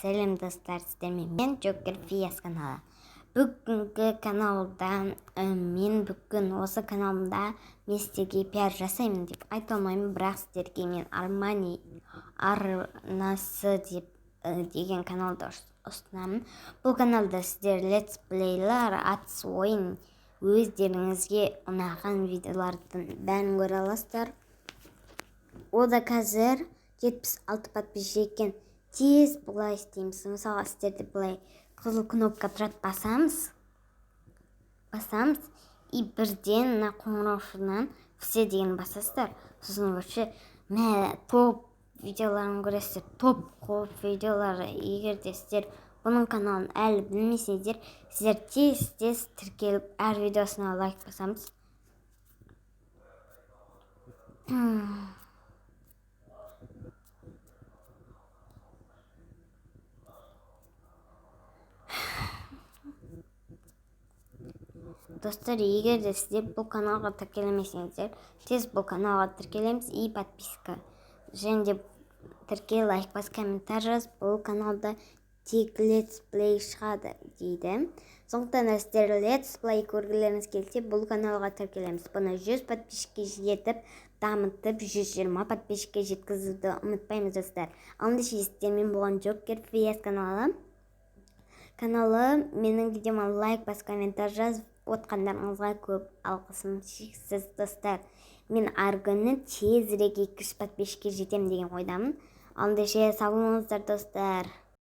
Сәлем, достар! Сіздермен мен, Джокер Фиас каналы. Бүгінгі каналда мен бүгін осы каналымда мен сіздерге пиар жасаймын деп айта алмаймын, бірақ сіздерге мен Армани арнасы деп деген каналды ұсынамын. Бұл каналда сіздер летсплейлер, атыс ойын, өздеріңізге ұнаған видеолардың бәрін көре аласыздар. О да қазір 76 подписчик екен. Тез былай істейміз. Мысалға, сіздерде былай қызыл кнопка тұрады, басамыз, басамыз и бірден мына қоңыраушыдан «все» деген басасыздар. Сосын вообще мә топ видеоларын көресіздер, топ қылып видеолары. Егер де сіздер бұның каналын әлі білмесеңіздер, сіздер тез тез тіркеліп, әр видеосына лайк басамыз. Достар, егер де сіздер бұл каналға тіркелмесеңіздер, тез бұл каналға тіркелеміз и подписка және де тіркел, лайк бас, комментарий жаз. Бұл каналда тек летсплей шығады дейді, сондықтан да сіздер летсплей көргілеріңіз келсе, бұл каналға тіркелеміз. Бұны 100 подписчикке жетіп, дамытып, 120 подписчикке жеткізуді ұмытпаймыз, достар. Ал ендеше, сіздермен болған Джокер Фиас каналы. Менің видеома лайк бас, комментарий жазып отқандарыңызға көп алғысым шексіз, достар. Мен әр күні тезірек 200 подписчикке жетемін деген ойдамын. Ал ендеше, сау болыңыздар, достар.